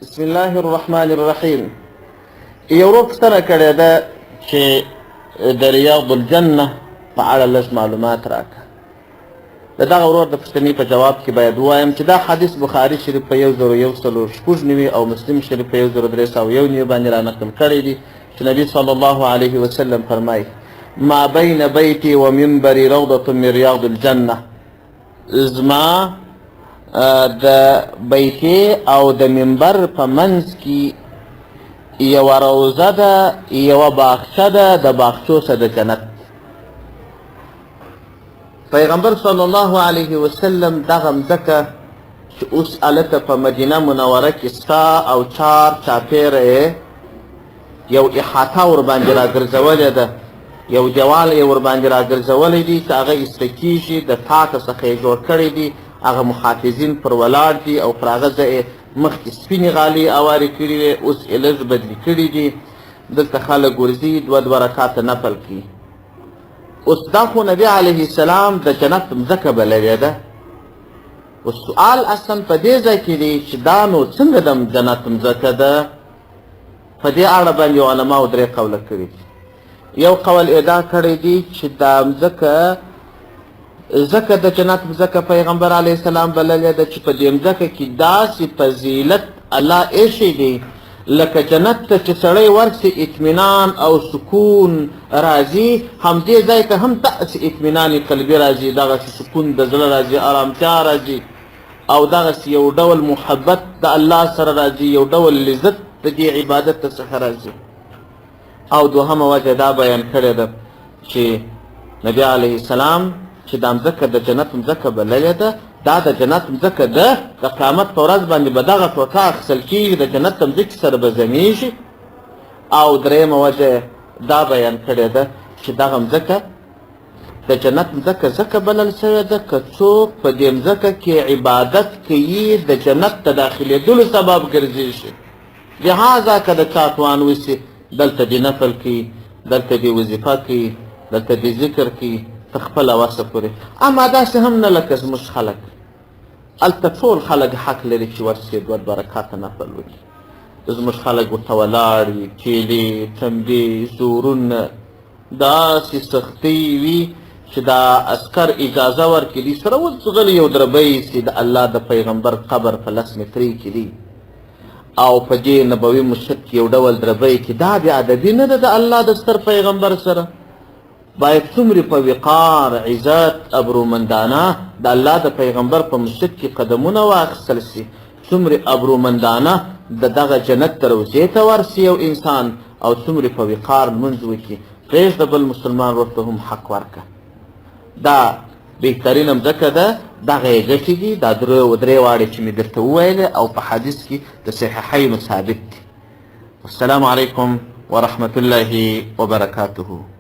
بسم الله الرحمن الرحیم. یو ورور پوښتنه کړې ده چې د ریاض الجنه په اړه لږ معلومات راکړه. د دغه ورور د پوښتنې په جواب کې باید ووایم چې دا حدیث بخاري شریف په 1196 او مسلم شریف په 1391 باندې را نقل کړی دی چې نبی صلی الله علیه وسلم فرمایي: ما بین بیتي و منبري روضة من ریاض الجنة. زما د بیتې او د منبر په منځ کې یوه روضه ده، یوه باغچه ده، د باغچو څخه د جنت. پیغمبر صلی الله علیه وسلم دغه مځکه چې اوس هلته په مدینه منوره کې ستا او چار چاپېره یې یو احاطه ورباندې راګرځولې ده، یو دیوال یې ورباندې راګرځولی دی چې هغه ایسته کېږي، د تاته څخه یې جوړ کړی دی، هغه محافظین پر ولاړ دي او پر هغه ځای یې مخکې سپینې غالۍ اوارې کړې وې، اوس یې لږ بدلې کړې دي. دلته خلک ورځي دوه دوه رکاته نفل کوي. اوس دا خو نبي علیه السلام د جنت مځکه بللې ده. اوس سوال اصلا په دې ځای کې دی چې دا نو څنګه د جنت مځکه ده؟ په دې اړه باندې علماو درې قوله کړي دي. یو قول یې دا کړی دی چې دا مځکه ځکه د جنت مځکه پیغمبر علیه السلام بللې ده چې په دې مځکه کې داسې فضیلت الله ایښی دی لکه جنت ته چې سړی ورسي اطمینان او سکون راځي، همدې ځای ته هم داسې اطمینان قلبي راځي، دغسې سکون د زړه راځي، ارامتیا راځي، او دغسې یو ډول محبت د الله سره راځي، یو ډول لذت د دې عبادت څخه راځي. او دوهمه وجه دا بیان کړې ده چې نبی علیه السلام چې دا مځکه د جنت مځکه بللې ده، دا د جنت مځکه ده، د قیامت په ورځ باندې به دغه ټوټه اخیستل کېږي، د جنت د مځکې سره به ضمیږي. او درېیمه وجه دا بیان کړې ده چې دغه مځکه د جنت مځکه ځکه بلل شوې ده که څوک په دې مځکه کې عبادت کوي د جنت ته داخلېدلو سبب ګرځېږي. لهذا که د چا توان وسي دلته دې نفل کوي، دلته دې وظیفه کوي، دلته دې ذکر کوي تر خپله وسه پورې. اما داسې هم نه لکه زموږ خلک، هلته ټول خلک حق لري چې ورسي دوه دوه رکعته نفل وکړي. زموږ خلک ورته ولاړ وي، کیلې، تنبې، زورونه، داسې سختۍ وي چې دا عسکر اجازه ورکړي دوی سره وځغلي یو دربی سي د الله د پیغمبر قبر په 10 مترۍ کې دی او په دې نبوي مسجد کې یو ډول دربی کې. دا بې ادبي نه ده د الله د ستر پیغمبر سره؟ باید څومره په وقار، عزت، ابرومندانه د الله د پیغمبر په مسجد کې قدمونه واخیستل سي، څومره ابرومندانه د دغه جنت دروازې ته ورسي یو انسان، او څومره په وقار لمونځ وکړي. پرېږده بل مسلمان ورته هم حق ورکړه. دا بهترینه مځکه ده، دغه یې ګټې دي، دا درې واړې چې مې درته وویلې او په حدیث کې د صحیحینو ثابت دي. والسلام علیکم ورحمة الله وبرکاته.